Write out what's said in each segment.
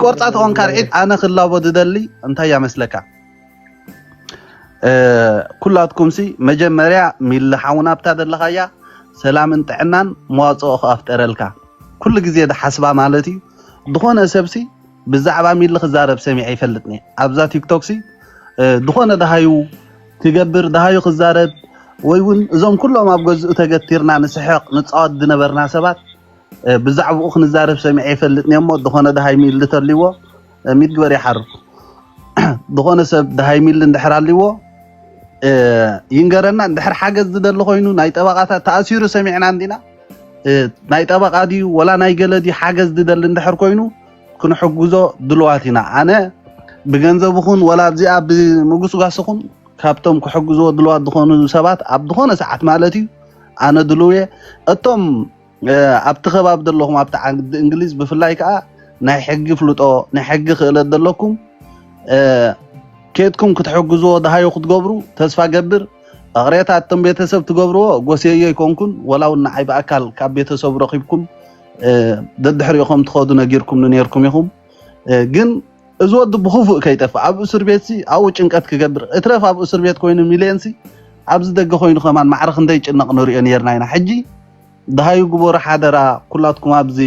ቆርጻ ተኾንካ ርዒት ኣነ ክላቦ ዝደሊ እንታይ ያመስለካ? እ፣ ኩላትኩምሲ መጀመርያ ሚሊ ሓውና ኣብታ ዘለኻያ ሰላምን ጥዕናን መዋጽኦ ክኣፍጠረልካ። ኩሉ ግዜ ዝሓስባ ማለት እዩ። ዝኾነ ሰብሲ ብዛዕባ ሚሊ ክዛረብ ሰሚዐ ይፈልጥኒ። ኣብዛ ቲክቶክሲ፣ እ፣ ዝኾነ ደሃዩ ክገብር፣ ደሃዩ ክዛረብ፣ ወይ እውን እዞም ኩሎም ኣብ ገዝኡ ተገቲርና ንስሕቕ ንጻወት ዝነበርና ሰባት፣ እ፣ ብዛዕባኡ ክንዛረብ ሰሚዐ ይፈልጥኒ እሞ፣ ዝኾነ ደሃይ ሚሊ ተልዎ፣ እ፣ ሚድ ግበር ይሓሩ። ዝኾነ ሰብ ደሃይ ሚሊ እንድሕር ኣልዎ፣ እ፣ ይንገረና። እንድሕር ሓገዝ ዝደሊ ኮይኑ፣ ናይ ጠበቓታት ተኣሲሩ ሰሚዕና እንዲና፣ እ፣ ናይ ጠበቓ ድዩ ወላ ናይ ገለ ድዩ ሓገዝ ዝደሊ እንድሕር ኮይኑ፣ ክንሕግዞ ድልዋት ኢና። ኣነ ብገንዘብ ይኹን ወላ ኣብዚኣ ብምጉስጓስ ይኹን፣ ካብቶም ክሕግዝዎ ድልዋት ዝኾኑ ሰባት ኣብ ዝኾነ ሰዓት ማለት እዩ፣ ኣነ ድልው እየ። እቶም፣ እ፣ ኣብቲ ከባቢ ዘለኹም፣ ኣብቲ ዓዲ እንግሊዝ ብፍላይ ከኣ ናይ ሕጊ ፍልጦ፣ ናይ ሕጊ ክእለት ዘለኩም፣ እ፣ ኬድኩም ክትሕግዝዎ ደሃዩ ክትገብሩ ተስፋ ገብር። እቕሬታ እቶም ቤተሰብ ትገብርዎ ጎስየዮ ኣይኮንኩን፣ ወላ እውን ንዓይ ብኣካል ካብ ቤተሰቡ ረኺብኩም፣ እ፣ ደድሕሪኡ ከም ትኸዱ ነጊርኩምኒ ነይርኩም ኢኹም። እ፣ ግን እዚ ወዲ ብኽፉእ ከይጠፍእ፣ ኣብ እስር ቤትሲ ኣብኡ ጭንቀት ክገብር፣ እትረፍ ኣብ እስር ቤት ኮይኑ ሚልዮንሲ ኣብዚ ደገ ኮይኑ ከማን ማዕረ ክንደይ ጭነቕ ንሪኦ ነይርና ኢና። ሕጂ ደሃዩ ግበሩ ሓደራ፣ ኩላትኩም ኣብዚ፣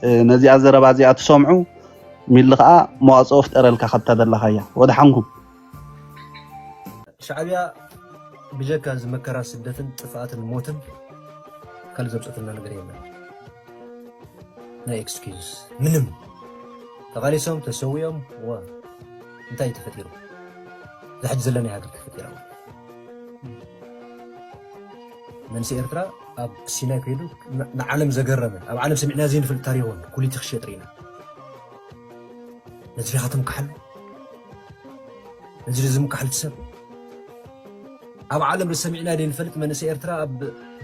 እ፣ ነዚኣ ዘረባ እዚኣ ትሰምዑ፣ ሚሊ ኸኣ መዋጽኦ ፍጠረልካ ካብታ ዘለኻያ። ወድሓንኩም። ሻዕብያ ብጀካ እዚ መከራ ስደትን ጥፍኣትን ሞትን ካልእ ዘምጸትና ነገር የለን። ናይ ኤክስኪዩዝ ምንም። ተቓሊሶም፣ ተሰዊኦም፣ ዋ፣ እንታይ ተፈጢሩ? እዛ ሕጂ ዘለናያ ሃገር ተፈጢራ። መንእሰይ ኤርትራ ኣብ ሲናይ ከይዱ ን-፣ ንዓለም ዘገረመ፣ ኣብ ዓለም ሰሚዕና ዘይንፈልጥ ታሪኽ እውን ኩሊቲ ክሸጥ ርኢና። ነዚ ዲኻ ትምክሓሉ? ነዚ ዝምክሓሉ ሰብ? ኣብ ዓለም ሰሚዕና ዘይንፈልጥ መንእሰይ ኤርትራ ኣብ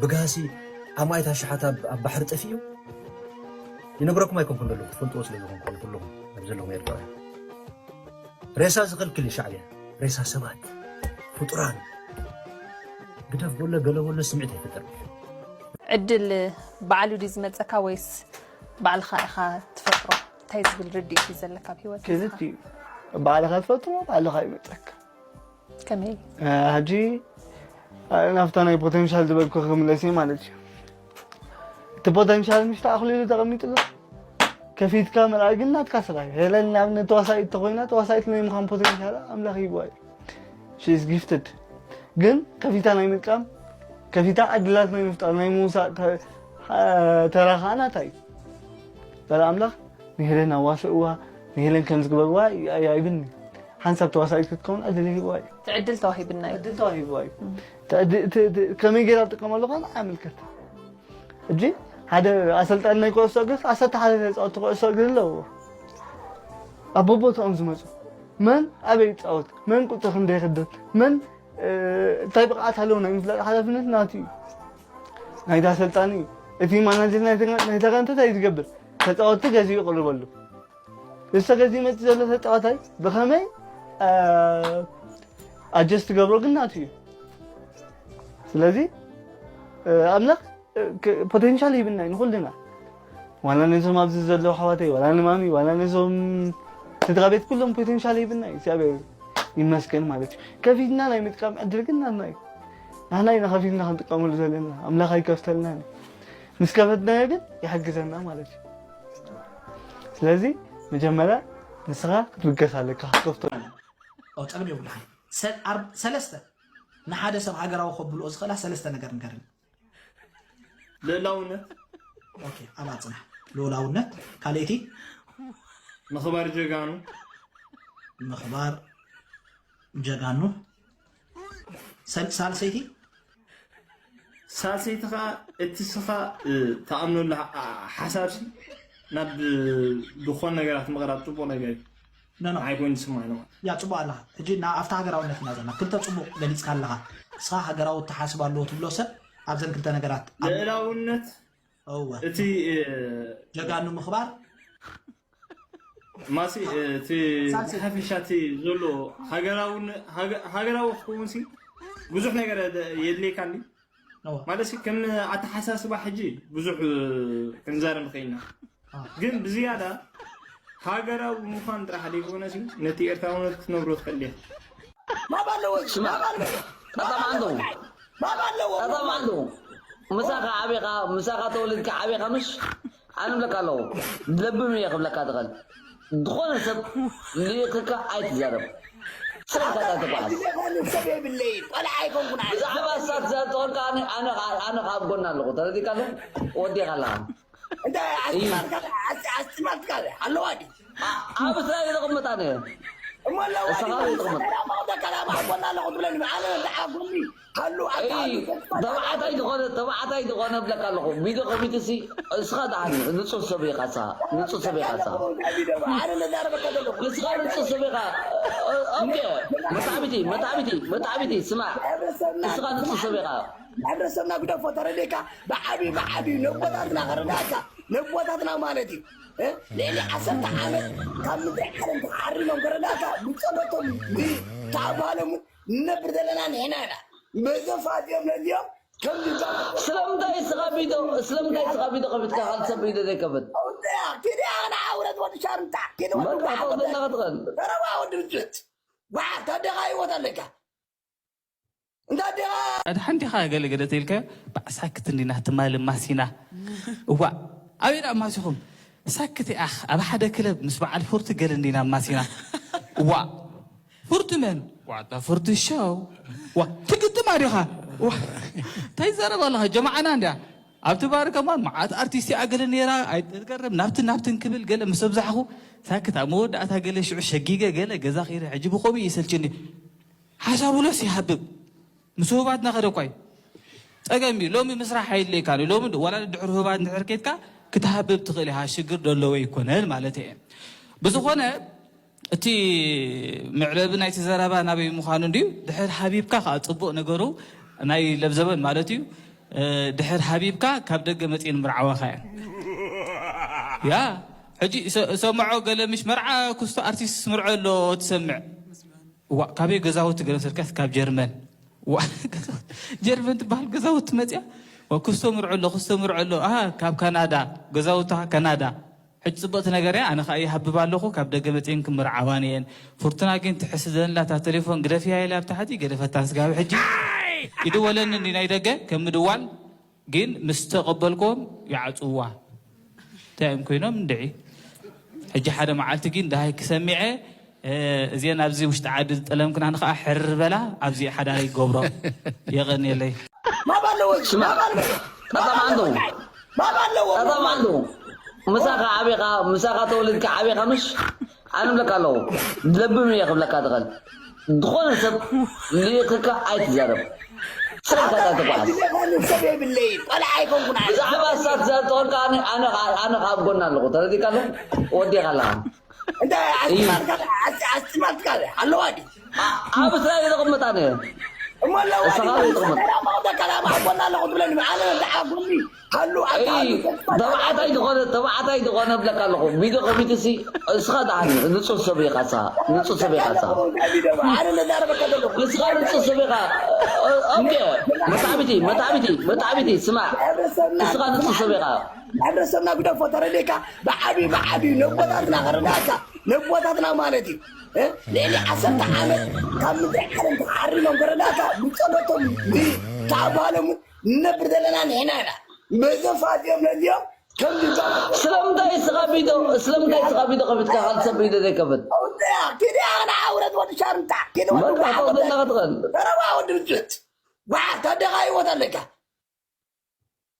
ብጋህሲ ኣማኢት ኣሽሓት ኣብ፣ ኣብ ባሕሪ ጠፊኡ። ይነግረኩም ኣይኮንኩን ዘለኹ፣ ትፈልጥዎ ስለ ዝኾንኩም ኩልኹም ኣብ ዘለኹም ኤርትራውያን። ሬሳ ዝኽልክል እዩ ሻዕብያ። ሬሳ ሰባት፣ ፍጡራን፣ ግደፍ በሎ ገለ በሎ ስምዒት ኣይፈጥርን። ዕድል ባዕሉ ድዩ ዝመጸካ ወይስ ባዕልኻ ኢኻ ትፈጥሮ? እንታይ ዝብል ርድኢት እዩ ዘለካ ኣብ ህይወት? ክልቲኡ። ባዕልኻ ትፈጥሮ፣ ባዕልኻ ይመጸካ። ከመይ? እ፣ ሕጂ፣ እ፣ ናብታ ናይ ፖቴንሻል ዝበልኩ ክምለስ እየ ማለት እዩ። እቲ ፖቴንሻል ምሽ ተኣኽሊሉ ተቐሚጡ ኣሎ። ከፊትካ ምርኣይ ግን ናትካ ስራሕ እዩ። ሄለን ንኣብነት ተዋሳኢት ተኾይና፣ ተዋሳኢት ናይ ምዃን ፖቴንሻል ኣምላኽ ሂብዋ እዩ። She is gifted። ግን ከፊታ ናይ ምጥቃም፣ ከፊታ ዕድላት ናይ ምፍጣር፣ ናይ ምውሳእ ተ-፣ እ፣ ተራ ኸኣ ናታ እዩ። በል ኣምላኽ ንሄለን ኣዋስእዋ፣ ንሄለን ከም ዝግበርዋ ይ-፣ ይ-፣ ኣይብልኒ። ሓንሳብ ተዋሳኢት ክትከውን ዕድል ይህብዋ እዩ። እቲ ዕድል ተዋሂብና እዩ። ዕድል ተዋሂብዋ እዩ። እቲ ዕድ-፣ እቲ፣ እቲ ከመይ ገይራ ትጥቀመሉ ኸኣ ንዓኣ ይምልከት። ሕጂ ሓደ ኣሰልጣኒ ናይ ኩዕሶ እግሪ ዓሰርተ ሓደ ተጻወትቲ ኩዕሶ እግሪ ኣለዎ። ኣብ በቦትኦም ዝመጹ መን ኣበይ ይጻወት፣ መን ቁጽሪ ክንደይ ይኽደን፣ መን፣ እ፣ እንታይ ብቕዓት ኣለዎ ናይ ምፍላጥ ሓላፍነት ናቱ እዩ። ናይታ ኣሰልጣኒ እዩ። እቲ ማናጀር ናይ ተጋ-፣ ናይ ተጋንተት እንታይ ዝገብር? ተጻወትቲ ገዚኡ ይቕርበሉ። ንሱ ገዚኡ መጺኡ ዘሎ ተጻዋታይ ብኸመይ፣ እ፣ ኣጀስት ትገብሮ ግን ናቱ እዩ። ስለዚ፣ እ፣ ኣምላኽ፣ እ፣ ክ-፣ ፖቴንሻል ሂብና እዩ ንኹልና። ዋላ ነዞም ኣብዚ ዘለዉ ኣሕዋተይ፣ ዋላ ንማሚ፣ ዋላ ነዞም ስድራ ቤት ኩሎም ፖቴንሻል ሂብና እዩ። እግዚኣብሔር ይመስገን ማለት እዩ። ከፊትና ናይ ምጥቃም ዕድል ግን ናትና እዩ። ናህና ኢና ከፊትና ክንጥቀመሉ ዘለና። ኣምላኽ ኣይከፍተልናን እዩ። ምስ ከፈትናዮ ግን ይሕግዘና ማለት እዩ። ስለዚ መጀመርያ ንስኻ ክትብገስ ኣለካ፣ ክትከፍቶ። ኦ፣ ጸገም የብሉኻን። ሰ-፣ ኣር-፣ ሰለስተ ንሓደ ሰብ ሃገራዊ ከብልኦ ዝኽእላ ሰለስተ ነገር ንገርኒ። ልእላውነት። ኦኬ፣ ኣብኣ ጽናሕ። ልኡላውነት። ካልኣይቲ? ምኽባር ጀጋኑ። ምኽባር ጀጋኑ። ሰል-፣ ሳልሰይቲ? ሳልሰይቲ ኸኣ እቲ ስኻ፣ እ፣ ትኣምነሉ ሓ-፣ ሓሳብሲ ናብ ዝኾነ ነገራት ምቕራብ ጽቡቕ ነገር እዩ። ኖ፣ ኖ። ኣይኮይን ዝስማዕ ነው። ያ፣ ጽቡቕ ኣለኻ። ሕጂ ና-፣ ኣብታ ሃገራውነት ኢና ዘለና። ክልተ ጽቡቕ ገሊጽካ ኣለኻ። ንስኻ ሃገራዊ ኣተሓሳስባ ኣለዎ ትብሎ ሰብ ኣብዘን ክልተ ነገራት ኣብ ልእላውነት፣ እወ። እቲ፣ እ፣ ጀጋኑ ምኽባር። ማሲ፣ እ፣ እቲ ሳልሰይቲ። ሓፈሻ እቲ ዘሎ ሃገራውን-፣ ሃገ-፣ ሃገራዊ ክኸውን ሲ ብዙሕ ነገር የድ-፣ የድልየካ እንዲ? እወ። ማለት ሲ ከም ኣተሓሳስባ ሕጂ ብዙሕ፣ እ፣ ክንዛረብ ንኽእል ኢና። አ። ግን ብዝያዳ ሃገራዊ ምዃን ጥራሕ ዘይኮነሲ ነቲ ኤርትራውነት ክትነብሮ ትኽእል እያ። ማብ ኣለዎ ማብ ኣለዎ ጠጠም ኣንዱ ማብ ኣለዎ ጠጠም ኣንዱ ምሳኻ ዓቢኻ ምሳኻ ተወሊድካ ዓቢኻ ምሽ ኣነ ብለካ ኣለኹ ለብም እየ ክብለካ ትኽእል ዝኾነ ሰብ ልኢኽካ ኣይትዛረብ ሰብ ኢኻ ተጓዓዝ ሰብ የብለይ ቆልዓ ኣይኮንኩን ብዛዕባ እሳ ትዛረብ ተኾንካ ኣነ ኣነ ኣነ ካብ ጎና ኣለኹ ተረዲእካ ኣለኹ ወዲኻ ኣለኻ እንታይ ኣስማትካ ኣስማትካ ኣለዋ ድዩ ኣብ እስራኤል ተቐመጣ ነ እሞ ኣለዋ እስኻ ድዩ ወይ ተቐመጥ ሰላም ኣውደካ ናብ ኣጎና ኣለኹ ትብለኒ ኣነ ደዓ ጎኒ ሃሉ ኣታ እይ ተባዕታይ ዝኾነ ተባዕታይ ዝኾነ ብለካ ኣለኹ ቪድዮ ከፊትሲ እስኻ ደሓን ንፁህ ሰብ ኢኻ እስኻ ንፁህ ሰብ ኢኻ እስኻ ኣነ ነዛረበካ ዘለኹ ንስኻ ንፁህ ሰብ ኢኻ ኦኬ መታዕቢቲ መታዕቢቲ መታዕቢቲ ስማዕ እስኻ ንፁህ ሰብ ኢኻ ሕብረተሰብና ግደፎ ተረዲእካ ብዓብዩ ብዓብዩ ነቦታትና ከረዳእካ ነቦታትና ማለት እዩ እ? ልዕሊ ዓሰርተ ዓመት ካብ ምድሪ ዓለም ተሓሪሞም ከረዳእካ ብፀሎቶም ብተዓባሎምን ንነብር ዘለና ንሕና ኢና በዞም ፋዚኦም ነዚኦም ከም ዝዛረቡ ስለምንታይ እስኻ ቪድዮ ስለምንታይ እስኻ ቪድዮ ከፊትካ ካልእ ሰብ ቪድዮ ዘይከፍት ኣውፅያ ኪዲ ኣና ዓውረት ወዲ ሻርምታ ኪዲ ወዲ መርዳእታ ወደና ክትኽእል ተረዋ ወዲ ርጅት ዋ ታደኻ ህይወት ኣለካ እንዳ ዲኻ ኣድሓን ዲኻ ገለ ገለ ተይልካዮ ባዕ ሳክት እንዲና ትማሊ ማሲና እዋ ኣበይ ደኣ ማሲኹም ሳክት ኣኽ ኣብ ሓደ ክለብ ምስ በዓል ፉርቲ ገለ እንዲና ማሲና እዋ ፉርቲ መን ዋታ ፉርቲ ሸው ዋ ትግጥማ ዲኻ ዋ እንታይ ዘረባ ኣለኻ ጀማዓና እንድያ ኣብቲ ባር ከማን መዓት ኣርቲስት እያ ገለ ነይራ ኣይትገርም ናብትን ናብትን ክብል ገለ ምስ ኣብዛሕኹ ሳክት ኣብ መወዳእታ ገለ ሽዑ ሸጊገ ገለ ገዛ ኸይደ ሕጂ ብኸምኡ ይሰልችኒ ሓሳብ ውሎስ ይሃብብ ምስ ህባትና ከደ ኳይ ፀገም እዩ ሎሚ ምስራሕ ኣይድለይካን እዩ ሎሚ ዋላ ድሕሪ ህባት እንድሕር ኬድካ ክትሃብብ ትኽእል ኢኻ ሽግር ደለዎ ኣይኮነን ማለት እየ ብዝኾነ እቲ መዕለቢ ናይቲ ዘረባ ናበይ ምዃኑ እንድዩ ድሕር ሃቢብካ ከዓ ፅቡቅ ነገሩ ናይ ለብዘበን ማለት እዩ ድሕር ሃቢብካ ካብ ደገ መፅኤን ምርዓዋኻ እየን ያ ሕጂ ሰምዖ ገለ ምሽ መርዓ ክስቶ ኣርቲስት ስምርዖ ኣሎ ትሰምዕ እዋ ካበይ ገዛውቲ ገለ መሰልካ ካብ ጀርመን እዋ ጀርመን ትበሃል ገዛውቲ መፅያ ክስቶ ምርዖ ኣሎ ክስቶ ምርዖ ኣሎ ኣሃ ካብ ካናዳ ገዛውታ ካናዳ ሕጂ ፅብቕቲ ነገር እያ ኣነ ከዓ ይሃብብ ኣለኹ ካብ ደገ መፅየን ክምርዓዋን እየን ፍርቱና ግን ትሕስደንላ እታ ቴሌፎን ግደፍያ ኢለ ኣብ ታሕቲ ገደፈታ ስጋብ ሕጂ ይድወለኒ እንዲ ናይ ደገ ከም ምድዋል ግን ምስ ተቐበልክዎም ይዓፅውዋ እንታይ እዮም ኮይኖም እንድዒ ሕጂ ሓደ መዓልቲ ግን ደሃይ ክሰሚዐ እዚአን ኣብዚ ውሽጢ ዓዲ ዝጠለምክናን ከዓ ሕር በላ ኣብዚ ሓዳር ይገብሮ የቐንየለይ ማብ ኣለዎ ማብ ኣለዎ ጠጠም ኣንዱ ማብ ኣለዎ ጠጠም ኣንዱ ምሳኻ ዓቢኻ ምሳኻ ተወሊድካ ዓቢኻ ምሽ ኣነ ብለካ ኣለኹ ለብም እየ ክብለካ ትኽእል ዝኾነ ሰብ ልኢኽካ ኣይትዛረብ ሰብ ኢኻ ተጓዓዝ ሰብ የብለይ ቆልዓ ኣይኮንኩን ኣነ ብዛዕባ እሳ ትዛረብ ተኾንካ ኣነ ኣነ ኣነ ካብ ጎና ኣለኹ ተረዲእካ ኣለኹ ወዲኻ ኣለኻ እንታይ ኣስማትካ ኣስማትካ ኣለዋ ድዩ ኣብ እስራኤል ተቐመጣ ነ እሞ ኣለዋ እስኻ ድዩ ኣበይ ተቐመጥ? ሰላም ኣውደካ ናብ ኣጎና ኣለኹ ትብለኒ ኣነ ደዓ ጎኒ ሃሉ ኣታ እይ ተባዕታይ ዝኾነ ተባዕታይ ዝኾነ ብለካ ኣለኹ ቪድዮ ከፊትሲ እስኻ ደሓን ንፁህ ሰብ ኢኻ እስኻ ንፁህ ሰብ ኢኻ እስኻ ኣነ ነዛረበካ ዘለኹ እስኻ ንፁህ ሰብ ኢኻ ኦኬ መታዕቢቲ መታዕቢቲ መታዕቢቲ ስማዕ እስኻ ንፁህ ሰብ ኢኻ ሕብረተሰብና ግደፎ ተረዲእካ ብዓብዩ ብዓብዩ ነቦታትና ከረዳእካ ነቦታትና ማለት እዩ እ? ልዕሊ ዓሰርተ ዓመት ካብ ምድሪ ዓለም ተሓሪሞም ከረዳእካ ብፀሎቶም ብተዓባሎምን ንነብር ዘለና ንሕና ኢና በዞም ፋዚኦም ነዚኦም ከም ዝዛረቡ ስለምንታይ እስኻ ቪድዮ ስለምንታይ እስኻ ቪድዮ ከፊትካ ካልእ ሰብ ቪድዮ ዘይከፍት ኣውፅያ ኪዲ ኣና ዓውረት ወዲ ሻርምታ ኪዲ ወዲ መርዳእታ ወደና ክትኽእል ተረዋ ወዲ ርጅት ዋ ታደኻ ህይወት ኣለካ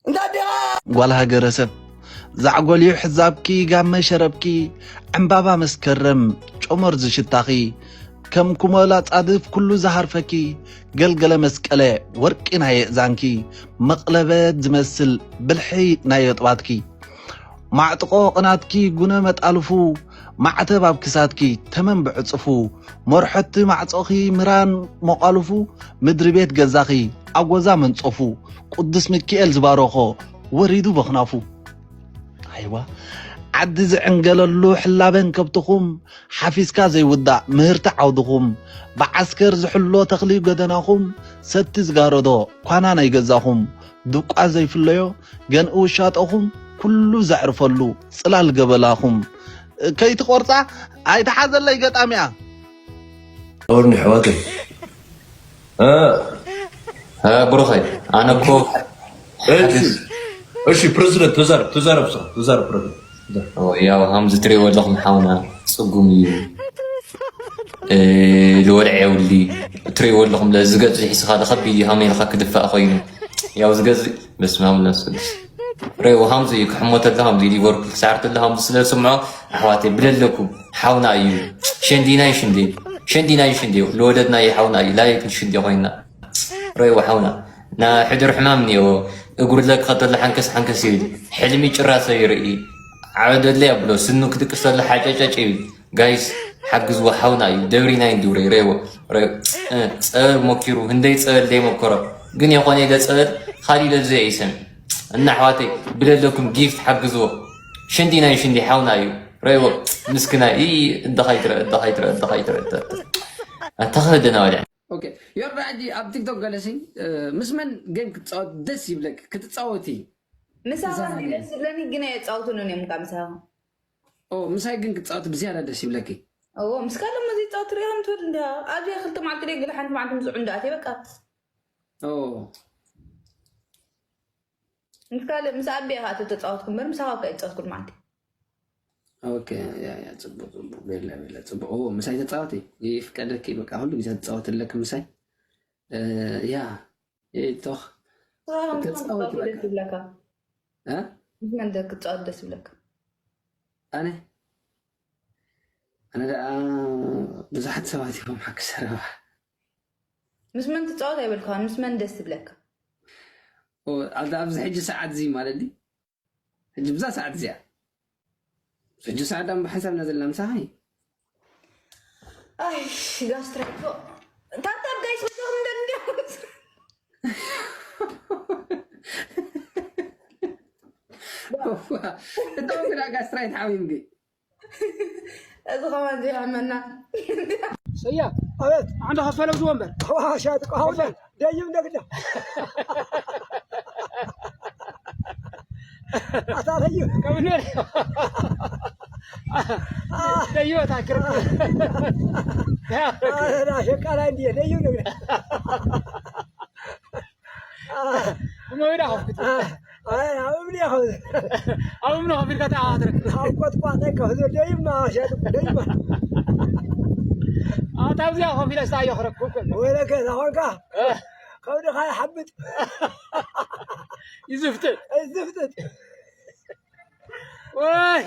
እንዳ ዲኻ ጓል ሃገረሰብ ዛዕጎልዩ ሕዛብኪ ጋመ ሸረብኪ ዕምባባ መስከረም ጮመር ዝሽታኺ ከም ኩመላ ጻድፍ ኩሉ ዝሃርፈኪ ገልገለ መስቀለ ወርቂ ናይ የእዛንኪ መቕለበት ዝመስል ብልሒ ናይ የጥባትኪ ማዕጥቖ ቅናትኪ ጉነ መጣልፉ ማዕተብ ኣብ ክሳድኪ ተመን ብዕጽፉ መርሖቲ ማዕጾኺ ምራን መቓልፉ ምድሪ ቤት ገዛኺ ኣጎዛ መንጸፉ ቅዱስ ሚኪኤል ዝባረኾ ወሪዱ በኽናፉ ኣይዋ ዓዲ ዝዕንገለሉ ሕላበን ከብትኹም ሓፊስካ ዘይውዳእ ምህርቲ ዓውድኹም ብዓስከር ዝሕሎ ተኽሊ ጎደናኹም ሰቲ ዝጋረዶ ኳና ናይ ገዛኹም ድቋ ዘይፍለዮ ገንኢ ውሻጠኹም ኩሉ ዘዕርፈሉ ጽላል ገበላኹም ከይትቆርፃ ኣይትሓዘለይ ገጣሚያ። ኦርኒ ሕዋተይ ብሩኸይ ኣነ እኮ እሺ ፕሬዚደንት ተዛረብ ተዛረብ ተዛረብ ፕሬዚደንት ያው ከምዚ ትሪእዎ ኣለኹም ሓውና ፅጉም እዩ። ልወልዐ የብሊ ትሪእዎ ኣለኹም ለዚ ገፅ ሒስኻ ከቢድ እዩ ሃመ ኢልካ ክድፋእ ኮይኑ ያው ዝገዝእ በስመ ኣብ መንፈስ ቅዱስ ሬ ወሃምዚ ክሕሞ ተለ ሃምዚ ሊቨርፑል ክሳዕር ተለ ሃምዚ ስለ ዝስምዖ ኣሕዋተይ ብለለኩም ሓውና እዩ። ሸንዲናይ ሽንዴ ሸንዲናይ ሽንዴ ልወለድናዮ ሓውና እዩ። ላይክ ሽንዴ ኮይና ሬ ወሓውና ና ሕዱር ሕማም እኒኦ እግሩ ለክ ከተሎ ሓንከስ ሓንከስ ይብል ሕልሚ ጭራሰ ይርኢ ዓበደለ ያብሎ ስኑ ክድቅስ ተሎ ሓጨጨጭ ይብል ጋይስ ሓግዝዎ ሓውና እዩ። ደብሪናይ እንዲሁ ሬ ሬዎ ጸበል ሞኪሩ ህንደይ ጸበል ደይ ሞከሮ ግን የኾነ ኢለ ጸበል ኻሊለ ዘይ ይሰምዕ እና ኣሕዋተይ ብለለኩም ጊፍት ሓግዝዎ። ሽንዲ ናይ ሽንዲ ሓውና እዩ። ሬዎ ምስክናይ እይ እደኻይ ትረ እደኻይ ትረ እደኻይ ትረ እተ ተኸደና ወዲዕ ኦኬ ዮርዳ ሕጂ ኣብ ቲክቶክ ገለሲ ምስ መን ጌም ክትፃወት ደስ ይብለክ ክትፃወቲ ምሳኻ ደስ ዝብለኒ ግን ኣየፃውቱንን እዮም ካ ምሳኻ ኦ ምሳይ ግን ክትፃወት ብዝያዳ ደስ ይብለኪ እዎ ምስ ካልእ ሙዚ ይፃወት ሪኦ እንትብል እንዲ ኣብዚኣ ክልተ መዓልቲ ደይ ገለ ሓንቲ መዓልቲ ምስ ዑንዳኣት በቃ ኦ ምስ ካልእ ምስ ኣቢያ ከዓ ተተፃወትኩ እምበር ምሳኻ እኳ ይፃወትኩ መዓልቲ ኦኬ ያ ያ ፅቡቅ ፅቡቅ ቤላ ቤላ ፅቡቅ ኦ ምሳይ ተፃወቲ ይፍቀደኪ በቃ ሁሉ ግዜ ትፃወት ኣለክ ምሳይ እ፣ ያ እ፣ ቶኽ ተፃወት በቃ ደስ ይብለካ እ? ምስ መን ደ ክትፃወት ደስ ይብለካ ኣነ ኣነ ደኣ ብዙሓት ሰባት እዮም ሓቂ ሰረባ ምስ መን ትፃወት ኣይበልካ ምስ መን ደስ ትብለካ ኦ፣ ኣብ- ኣብዚ ሕጂ ሰዓት እዚ ማለት ድዩ ሕጂ ብዛ ሰዓት እዚኣ ሕጂ ሰዓት ዳም ብሓንሳብና ዘለና ምሳኻ እዩ ኣይ ጋስትራይት ታብታብ ጋይስ ወዲኹም ደንዲ እቶም ግዳ ጋስትራይት ሓሚምኪ እዚ ኸማን ዘይሕመና ሰያ ኣቤት ዓንዲ ከፈለ ብዙ ወንበር ዋሻ ትቆሃውለ ደይም ደግዳ ኣታ ደይም ከብንበር ደይወት ኣክርብ ሸቃላ እንዲ ደይም ደግዳ መወዳ ከፍት ኣይ ኣብ እምኒ ያኸው ኣብ እምኒ ከፊልካ ተኣትረክ ኣብ ቆጥቋጠ ከፍዞ ደይም ማሻ ደይም ኣታ ኣብዚኣ ከፊለ ስታዮ ክረክብ ከሎ ወለከ ዛኾንካ ከብድኻ ይሓብጥ ይዝፍትጥ ዝፍጥጥ ወይ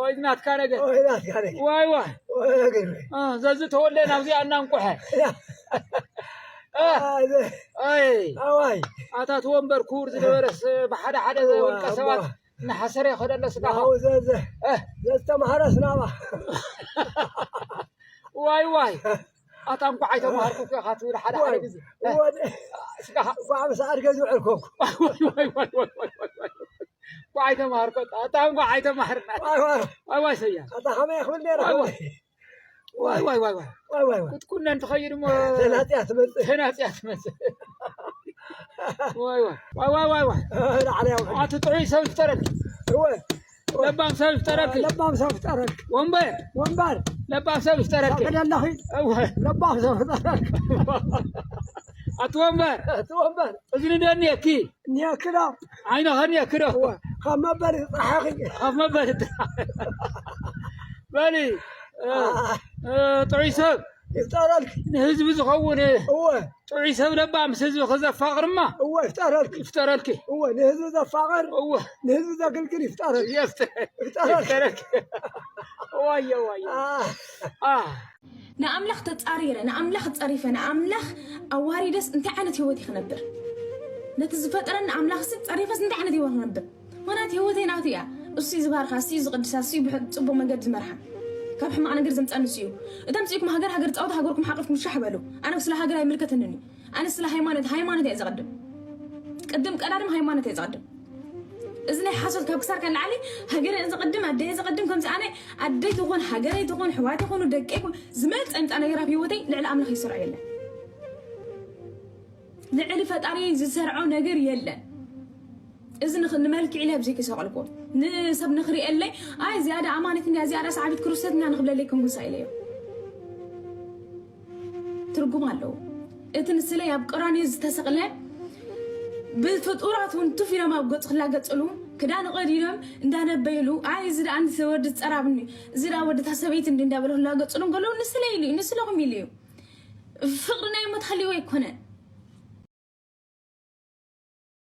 ወይ ናትካ ነገር ወይ ናትካ ደግ ዋይ ዋይ ወይ ነገር አ፣ ዘዚ ተወለ ናብዚኣ እናንቁሐ ያ አ፣ ኣይ ኣይ ኣዋይ ኣታት ወንበር ክቡር ዝነበረስ ብሓደ ሓደ ውልቀ ሰባት እናሓሰረ ይኸደሎ ስጋ ናው ዘዘ ዘዝተማሃረ ስናባ ዋይ ዋይ ኣታ እንኳዕ ኣይተማሃርኩ ኢኻ ትብል ሓደ ሓደ ግዜ ወደ ስጋኻ ጓዕ ምስ ኣድገ ዝውዕል ኮንኩ እንኳዕ ኣይተማሃርኮ ኣታ እንኳዕ ኣይተማሃርና ዋይ ዋይ ዋይ ዋይ ሰያ ኣታ ከመይ ክብል ነረ ዋይ ዋይ ዋይ ዋይ ዋይ ዋይ ዋይ ዋይ ዋይ ክትኩነ እንትኸይድ እሞ ተላጥያ ትመጽእ ተናፅያ ትመፅእ ዋይ ዋይ ዋይ ዋይ ዋይ ዋይ ላዕለያ ውሕድ ኣቲ ጥዑይ ሰብ ይፍጠረልኪ እወ ለባም ሰብ ይፍጠረልኪ ለባም ሰብ ፍጠረልክ ወንበር ወንበር ለባም ሰብ ይፍጠረልኪ ፈቅደለኺ እወ ለባም ሰብ ፍጠረልክ ኣቲ ወንበር እቲ ወንበር እዝኒ ደኒየኪ ኒያክዳ ዓይነ ኸኒየኪ ዶ ካብ መበል ይፅሓኺ ካብ መበል በሊ እ፣ እ፣ ጥዑይ ሰብ ይፍጠረልክ ንህዝቢ ዝኸውን እወ ጥዑይ ሰብ ለባ ምስ ህዝቢ ክዘፋቕርማ እወ ይፍጠረልክ ይፍጠረልኪ እወ ንህዝቢ ዘፋቕር እወ ንህዝቢ ዘግልግል ይፍጠረልክ የፍጠረልኪ ዋየ ዋየ አ፣ አ ንኣምላኽ ተጻሪረ ንኣምላኽ ጸሪፈ ንኣምላኽ ኣዋሪደስ እንታይ ዓይነት ህይወት እዩ ክነብር ነቲ ዝፈጠረኒ ኣምላኽሲ ጸሪፈስ እንታይ ዓይነት ህይወት ክነብር ምኽንያት ህይወተይ ናቱ እያ እሱ እዩ ዝባርኻ እሱ እዩ ዝቕድሳ እሱ እዩ ብሕ- ጽቡቕ መንገዲ ዝመርሓ ካብ ሕማቕ ነገር ዘምፀኒ እሱ እዩ እቶም ፅኢኩም ሃገር ሃገር ፃወት ሃገርኩም ሓቂፍኩም ሻሕ በሉ ኣነ ስለ ሃገር ኣይምልከተንን እዩ ኣነ ስለ ሃይማኖት ሃይማኖት እየ ዘቐድም ቅድም ቀዳድም ሃይማኖት እየ ዘቐድም እዚ ናይ ሓሶት ካብ ክሳርካ ንላዕሊ ሃገረ ዝቕድም ኣደየ ዝቕድም ከምዚ ኣነ ኣደይ ትኹን ሃገረይ ትኹን ሕዋት ይኹኑ ደቂ ይኹን ዝመፀ ምፃ ነገር ኣብ ህይወተይ ልዕሊ ኣምላኽ ይሰርዖ የለን ልዕሊ ፈጣሪ ዝሰርዖ ነገር የለን እዚ ንመልክዕ ኢለ ኣብዚ ክሰቕልኩም ንሰብ ንኽሪኤለይ ኣይ ዝያዳ ኣማኒት እንዲያ ዝያዳ ሰዓቢት ክርስቶስ እንዲያ ንኽብለለይ ክንጉሳ ኢለዮ። ትርጉም ኣለዎ። እቲ ንስለይ ኣብ ቀራንዮ ዝተሰቕለ ብፍጡራት እውን ቱፍ ኢሎም ኣብ ገጹ ክላገጽሉ ክዳን ቀዲዶም እንዳነበይሉ ኣይ እዚ ደኣ እንዲ ወዲ ዝጸራብኒ እዚ ደኣ ወዲ እታ ሰበይቲ እንዲ እንዳበለ ክላገጽሉ እንከለዉ ንስለይ ኢሉ እዩ ንስለኹም ኢሉ እዩ። ፍቕሪ ናይ ሞት ሃልይዎ ኣይኮነን።